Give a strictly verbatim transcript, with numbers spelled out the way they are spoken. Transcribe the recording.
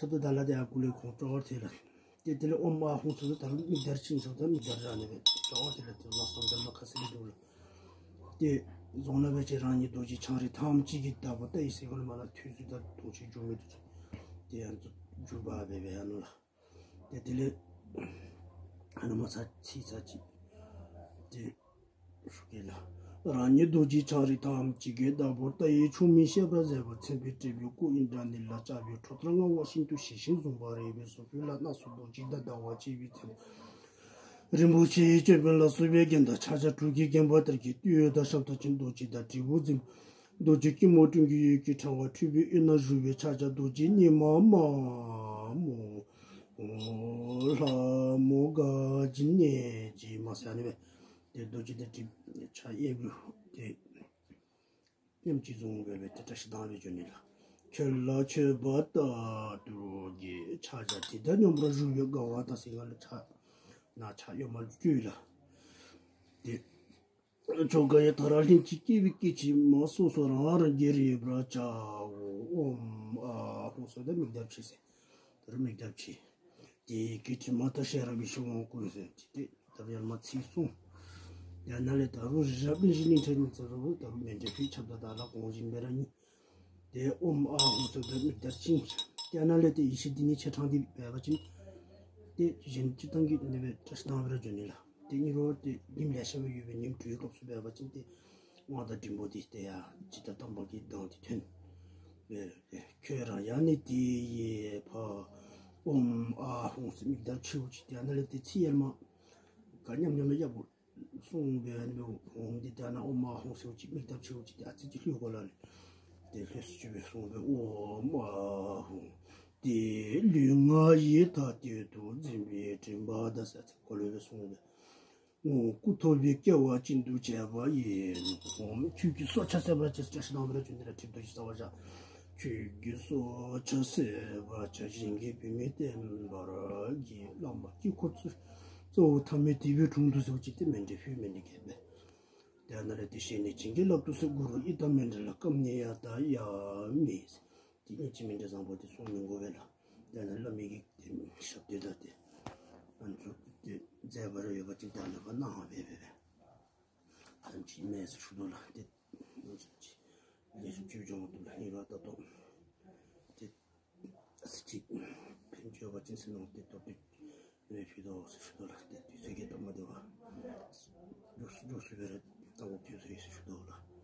ཐབས་ད་ལ་དེ་ཨ་ཀུ་ལེ་ཁོང་ཅོག་དེ་ལ། དེ་དེ་ལས་ཨོམ་ཨ་ཧོང་ཟེར་ད་ལ་མིག་དར་ཆིན་ཟེར་ད་མིག་དར་ར་ནས་བས་ཅོག་དེ་ལ་དེ་ལ་སང་དར་ལ་ཁ་སི་ལི་འདུག་ལ། དེ་རྫོང་ན་བས་ཅེ་རང་ཉིད་རྡོ་རྗེ་འཆང་རིགས་ཐམས་ཅད་ཀྱི་བདག་པོ་ད་ཡི་སེ་གོ་ལ་མ་ལ་ཐུགས་སུ་ད་གདོང་ཆེན་འཇུག་མི་འདུག་ཚུལ། དེ་ཡང་འཇུག་པ་བས་བས་ཨ་ནོ་ལ། དེ་དེ་ལས་ཨ་ནུ་མ་ཚ་ཚིག་ཚ་ཅིག་དེ་ཞུ་གེ་ལ། རང་ཉིད་རྡོ་རྗེ་འཆང་རིགས་ཐམས་ཅད་ཀྱི་བདག་པོ་ལྟ་ཡི་ཆུང་མིན་ཤེས་པར་ཟད་པ་མཚན་དཔེ་སྤྲས་པའི་སྐུ་ཨིན་དྲ་ནི་ལ་ལྕགས་པའི་ཁྲོ་ཐར་མངའ་འོག་ཤིན་ཏུ་ཞི་ཞིང་བཟུང་བ་རིག་པའི་གཟུགས་ཕུད་ལ་སྣ་ཚོགས་རྡོ་རྗེ་དང་ཟླ་བ་བཅས་པའི་མཚན་མོ། རིན་པོ་ཆེའི་ཅོད་པན་ལ་སོགས་པའི་རྒྱན་དང་ཕྱག་རྒྱ་དྲུག་གིས་བརྒྱན་པ་ལྟར་གྱི་བསྟོད་དང་ཞབས་ཏོག་ཅན་རྡོ་རྗེ་དང་དྲིལ་བུ་འཛིན། རྡོ་རྗེ་སྐྱིལ་མོ་ཀྲུང་གིས་འོད་ཀྱི་ཕྲེང་བ་འཕྲོས་པའི་དབུས་ན་བཞུགས་པའི་ཕྱག་རྒྱ་རྡོ་རྗེ་སྙེ་མ་མ་མོ་ལྷ་མོ་ག་ཇི་ནས་ཇི་མ་ཟེར་ནི་བས། དེ་རྡོ་རྗེ་དེ་དྲིལ་ཕྱག་གཡས་བུ་དེ་མཉམ་གཅིག་བཟུང་བས་བས་དེ་བཀྲ་ཤིས་སྡང་བའི་ཇོ་ནི་ལ། ཁྱོད་ལ་མཆོད་པ་ལྟར་དུ་གི་ཕྱག་རྒྱ་དེ་དག་སྙོམས་པར་ཞུགས་པའི་དགའ་བ་དང་སེང་གེ་ལ་ཕྱག་ན་ཕྱག་གཡོན་མར་བཀྲུས་ལ། དེ། ཆོ་ག་ཡི་མཐར་ལྷན་ཅིག་སྐྱེས་པའི་སྐད་ཅིག་མ་སོ་སོ་རང་རང་གིས་རེག་པར་བྱའོ། ཨོཾ་ཨཱཿཧཱུྃ་སོགས་དེ་མིག་རྒྱབ་ཕྱེ་ཟེར། དེར་མིག་རྒྱབ་ཕྱེ། དེའི་སྐད་ཅིག་མ་མཐར་ཤེས་རབ་ཀྱི་ཕྱིར་དབང་བསྐུར་ཟེར་ཅིག་དེ་ད་རུང་ཡར་མར་ཚིག་གསུམ། ཡང་ན་ལས་ད་རུང་རི་རབ་གླིང་བཞི་གླིང་ཕྲན་གཉིས་ཚེ་རུ་ད་རུང་མཎྜལ་ཕུལ་ཁྱབ་བདག་དག་ལ་གོང་བཞིན་སྦེ་ར་གཉིས། དེ་ཨོཾ་ཨཱཿཧཱུྃ་སོགས་དེ་མིག་རྒྱབ་ཕྱེ། ཡང་ན་ལས་དེ་ཡེ་ཤེས་འདི་ཉིད་ཆེ་ཕྲེང་འདི་འབད་བ་ཅིན། དེ་གཞན་སྤྱིར་བཏང་གི་ནི་བའི་བཀྲ་ཤིས་སྡང་བའི་ར་ཇོ་ནི་ལ། དེ་གཉིས་རོ་དེ་ཉིམ་ལས་ཤ་བའི་ཡོད་པའི་ཉིམ་དྲུག་སྐབས་སུ་འབད་བ་ཅིན་དེ་དབང་དང་འབྲིང་པོ་དེ་དེ་ཡ་ཇི་ལྟར་བཏང་པ་གི་གདངས་དེ་ཐོན། ཨེ་ཨེ་ཁྱོད་རང་ཡང་ནི་དེ་ཡི་ཕ་ཨོཾ་ཨཱཿཧཱུྃ་སི་མིག་རྒྱབ་ཕྱེའུ་ཅིག་དེ་ཡང་ན་ལས་དེ་ཚིག་ཡར་མ་ག་མཉམ་མཉམ་ལ་ཡག་པོ་གསུངས་པའི་ནི་འོང་དེ་ལྟ་ན་ཨོཾ་ཨཱཿཧཱུྃ་སི་ཅིག་མིག་རྒྱབ་ཕྱེའུ་ཅིག་དེ་ཨ་ཙི་ཅིག་ལྷོད་གོ་ལ་ནི་དེ་ལྷོད་སུ་ཅི་བའི་གསུངས་པའི་ཨོཾ་ཨཱཿཧཱུྃ། དེ་ལུས་ངག་ཡིད་ཐ་དད་དུ་འཛིན་པའི་དྲན་པ་དང་ས་ཚིག་གོ་ལོ་བའི་གསུངས་པའི། ངོ་སྐུ་ཐོབ་པའི་སྐལ་བ་ཅན་དུ་བྱས་པ་ཡིན། ཁྱོད་ཀྱི་སྲོག་ཆགས་སད་པར་བྱས། བཀྲ་ཤིས་སྡང་བའི་ར་ཇོ་ནི་ལ་གྲིབ་ཏོ་ཞིག་ཟ་བར་བྱ། ཁྱོད་ཀྱི་སྲོག་ཆགས་སད་པར་བྱ། གཞན་གྱི་བུད་མེད་བསྟེན་པར་བགྱི། བླ་མ་དཀྱིལ་འཁོར་གཙོ་བོ་ཐ་མའི་དེ་བའི་དྲུང་དུ་ཟེར་བ་ཅིག་དེ་མཎྜལ་ཕུལ་མཎྜལ་རྒྱས་པས། དེ་ན་ལས་དེ་ཤེས་ནས་བྱིན་གྱིས་བརླབ་ཏུ་གསོལ། གུ་རུ་ཨི་ཏམ་མཎྜལ་སྐབས་ནས་ཡ་ད་ཡ་མི། དེ་ཉིད་ཀྱི་མཎྜལ་བཟང་པོ་དེ་གསུང་མི་དགོས་པས་ལ། དེ་ན་བླ་མའི་གི་དེ་ཞབས་བརྟན་དང་དེ་ང་ཚོ་དེ་མཛད་པར་ཡོད་པ་ཅིག་དང་ལེགས་པར་གནང་བ་བས་བས་བས། ཨ་ཅིག་གནས་སུ་ཞུ་དོ་ལ་དེ་ང་ཚོ་ཅིག་ལས་ཞུ་བཅོས་སྦྱོང་དུ་ལ་ཡིན་ར་ད་དོ་དེ་ཨ་ཅིག་ཕན་བཅོས་པ་ཅིག་སེ་ནང་དེ་དོ་དེ་ལས་ཞུ་དོ་སུ་ཞུ་དོ་ལ་དེ་དུས་ཚོད་ཀྱི་སྟབས་མ་བདེ་བ་འཇུག་སུ་འཇུག་སུ་བས་ར་ད་དོ་དུས་ཚོད་ཡིན་སུ་ཞུ་དོ་ལ།